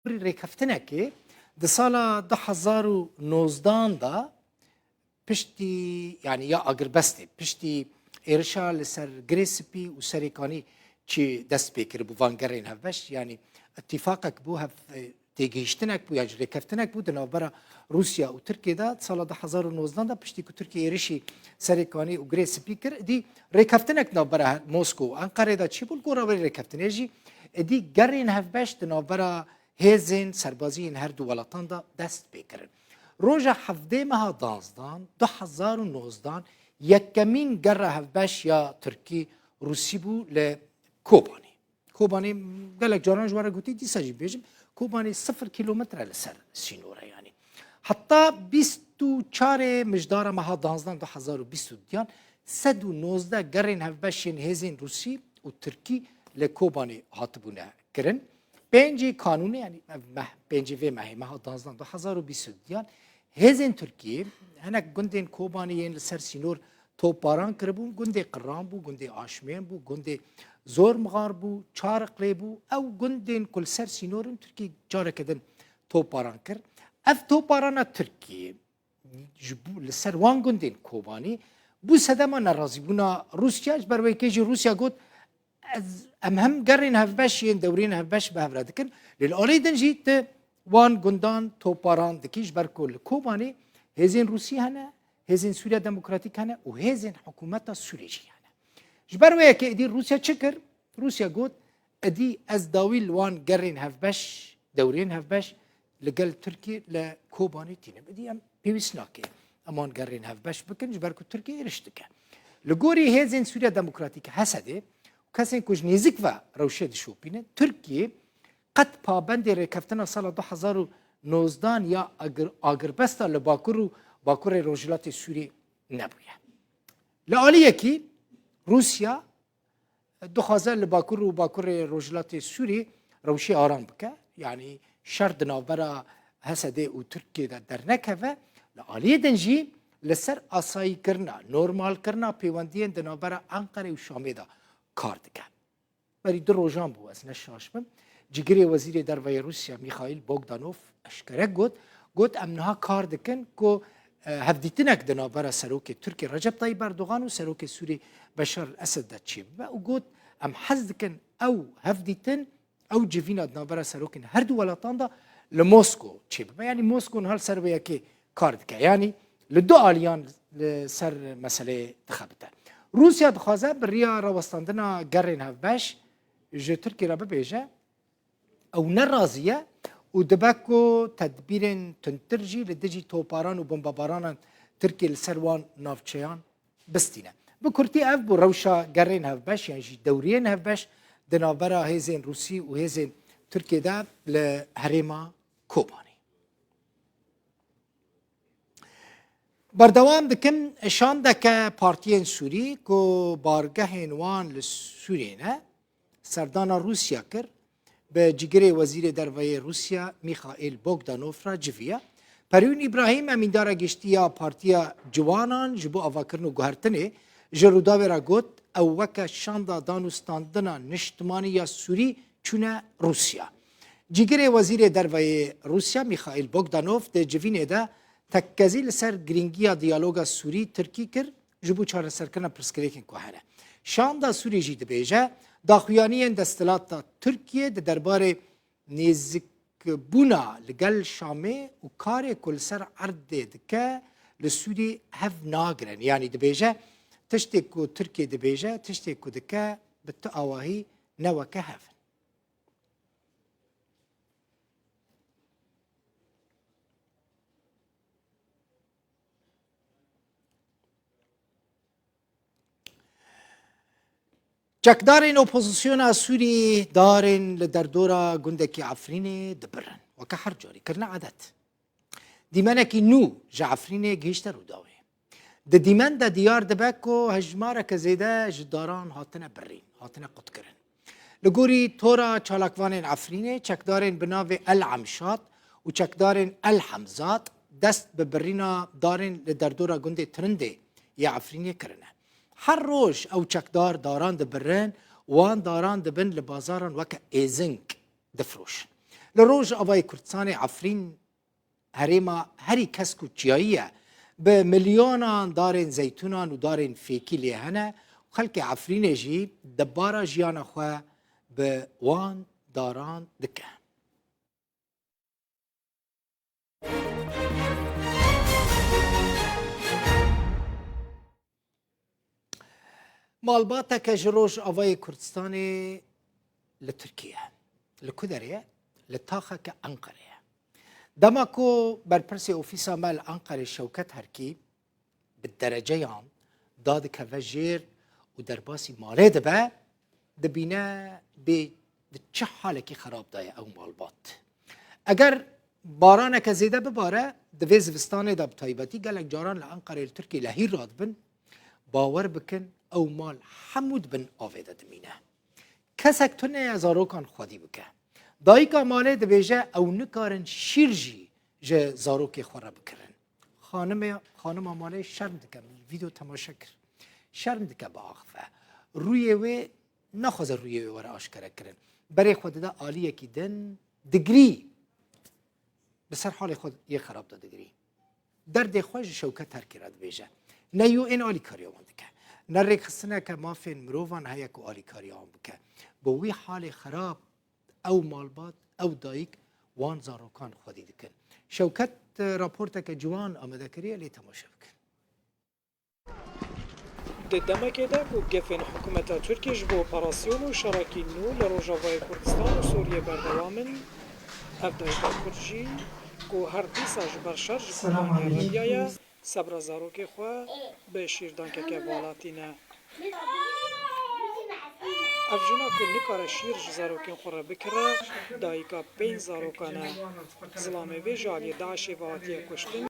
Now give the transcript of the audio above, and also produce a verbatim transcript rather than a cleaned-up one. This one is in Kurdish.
Rêkeftinekê di sala du hezar û nozdan de piştî, yanî ya agirbestê, piştî êrişa li ser Girê Spî û Serê Kanî çi dest pê kiribû van gerên hevbeş, yanî îtîfaqek bû, hev, e, têgihiştinek bû, yan jî rêkeftinek bû di navbera Rûsya û Tirkiyê de. Sala du hezar û nozdan de piştî ku Tirkiye êrişî Serê Kanî û Girê Spî kir, dî rêkeftinek navbera Moskow û Enqerê de çêbû, li gora wê rêkeftinê jî êdî gerên hevbeş di navbera hêzên serbazî yên her du welatan de dest pê kirin. Roja hevdê meha danzdan, du hezar û nozdan, yekemîn gerra hevbeş ya Tirkî Rûsî bû li Kobanê. Kobanê gelek caran ji we re gotî, dîsa jî bêjim, Kobanê sifir kîlometre li ser sînor e yanî. Heta bîst û çarê mijdara meha danzdan du hezar û bîst û duyan sed û nozdeh gerên hevbeş yên hêzên Rûsî û Tirkî li Kobanê hatibûne kirin. Pêncê Kanûnê, yanî ev meh, pêncê vê mehê, meha danzdan du hezar û bîst û duyan, hêzên Tirkiyê hinek gundên Kobanê yên li ser sînor topbaran kiribûn, gundê Qiran bû, gundê Aşmên bû, gundê Zormixar bû, Çariqlê bû, ew gundên ku li ser sînor in Tirkiyê careke din topbaran kir. Ev topbarana Tirkiyê ji bo, li ser wan gundên Kobanî bû sedema nerazîbûna Rûsya, ji ber wê yekê jî Rûsya got, ez, em hem gerên hevbeş yên dewrên hevbeş bi hev re dikin, lê li alî din jî tu wan gundan topbaran dikî, ji ber ku li Kobanê hêzên Rûsî hene, hêzên Sûriya Demokratîk hene û hêzên hikûmeta Sûriyê jî hene. Ji ber wê yekê êdî Rûsya çi kir? Rûsya got, êdî ez dawî li wan gerên hevbeş, dewrên hevbeş li gel Tirkiyê li Kobanê tînim. Êdî em pêwîst nake em wan gerên hevbeş bikin, ji ber ku Tirkiye êriş dike. Li gorî hêzên Sûriya Demokratîk, H S D, û kesên ku ji nêzik ve rewşê dişopînin, Tirkiye qet pabendê rêkeftina sala du hezar û nozdan ya agir-, agirbesta li Bakur û Bakurê Rojhilatê Sûriyê nebûye. Li aliyekî Rûsya dixwaze li Bakur û Bakurê Rojhilatê Sûrî rewşê aram bike. Yanî şer di navbera H S D û Tirkiyê de dernekeve. Li aliyê din jî li ser asayîkirina, normalkirina pêwendiyên di navbera Enqerê û Şamê de kar dike. Berî du rojan bû, ez ne şaş bim, Cigirê Wezîrê Derve yê Rûsya Mîxaîl Bogdanov eşkere got, got, em niha kar dikin ku, e, hevdîtinek di navbera serokê Tirkiyê Recep Tayyip Erdogan û serokê Sûrî Beşar el-Esed de çêbibe û got, em hez dikin ew hevdîtin, ew civîna di navbera serokên her du welatan de li Mosko çêbibe. Yanî Mosko niha li ser vê yekê kar dike. Yanî li du aliyan li ser meseleyê dixebite. Rûsya dixwaze bi riya rawestandina gerên hevbeş ji Tirkiyê re bibêje, ew ne razî ye û dibe ku tedbîrên tundtir jî li dijî toparan û bombebaranan Tirkiyê li ser wan navçeyan bistîne. Bi kurtî ev bû rewşa gerên hevbeş yan jî dewriyên hevbeş di navbera hêzên Rûsî û hêzên Tirkiyê de li herêma Kobanê. Berdewam dikim, şandeke partiyên Sûrî ku bargehên wan li Sûriyê ne, serdana Rûsya kir, bi cigirê Wezîrê Derve yê Rûsya Mîxaîl Bogdanov re civiya. Perwîn Îbrahîm, emîndara giştî ya Partiya Ciwanan ji bo Avakirin û Guhertinê, ji Rûdawê re got, ew weke şanda danûstandina niştimanî ya Sûrî çûne Rûsya. Cîgirê Wezîrê Derve yê Rûsya Mîxaîl Bogdanov di civînê de tekkezî li ser girîngiya diyaloga Sûrî-Tirkî kir ji bo çareserkirina pirsgirêkên ku hene. Şanda Sûrî jî dibêje, daxuyaniyên desthilata Tirkiyê di derbarê nêzikbûna li gel Şamê û karê ku li ser erdê dike li Sûrî hev nagirin. Yanî dibêje, tiştê ku Tirkiyê dibêje, tiştê ku dike bi tu awahî ne weke hev in. Çekdarên opozisyona Sûrî darên li derdora gundekî Efrînê dibirin. Weke her carî kirine edet. Dîmenekî nû ji Efrînê gihîşte Rûdawê. Di dîmen de diyar dibe ku hejmareke zêde ji daran hatine birîn, hatine qutkirin. Li gorî tora çalakvanên Efrînê, çekdarên bi navê El Emşat û çekdarên El Hemzat dest bi birîna darên li derdora gundê Tirindê yê Efrînê kirine. Her roj ew çekdar daran dibirin, wan daran dibin li bazaran weke êzing difroşin. Li Rojavayê Kurdistanê Efrîn herêma herî kesk û çiyayî ye. Bi milyonan darên zeytûnan û darên fêkî lê hene û xelkê Efrînê jî debara jiyana xwe bi wan daran dike. Malbateke ji Rojavayê Kurdistanê li Tirkiye. Li ku derê ye? Li taxeke Enqerê ye. Dema ku berpirsê ofîsa me li Enqerê Şewket Herkî bi dereceyan dadikeve jêr û derbasî malê dibe, dibîne bê di çi halekî xerab de ye ew malbat. Eger baraneke zêde bibare, di vê zivistanê de bi taybetî gelek caran li Enqerê li Tirkiyê lehî radibin, bawer bikin ew mal hemû di bin avê de dimîne. Kesek tune ye zarokan xwedî bike. Dayika malê dibêje ew nikarin şîr jî ji zarokê xwe re bikirin. Xanimê, xanima malê şerm dike, min vîdeo temaşe kir. Şerm dike biaxive. Rûyê wê naxwaze rûyê wê were aşkere kirin. Berê xwe dide aliyekî din, digirî. Bi ser halê xwe yê xerab de digirî. Derdê xwe ji Şewket Herkî re dibêje. Ne yo ên alîkariya wan dike. Ne rêkxistineke mafên mirovan heye ku alîkariya wan bike. Bi wî halê xerab ew malbat, ew dayik wan zarokan xwedî dikin. Şewket, e, raporteke ciwan amade kiriye, lê temaşe bikin. Di demekê de ku gefên hikûmeta Tirkiyê ji bo operasyon û şerekî nû li Rojavayê Kurdistan û Sûriyê berdewam in, ev dayika Kurd jî ku her dîsa ji ber şer ji Kurdan re riyaye, sebra zarokê xwe bi şîrdankeke vala tîne. Ev jina ku nikare şîr ji zarokên xwe re bikire, dayika pênc zarokan e. Zilamê vê ji aliyê DAIŞê ve hatiye kuştin.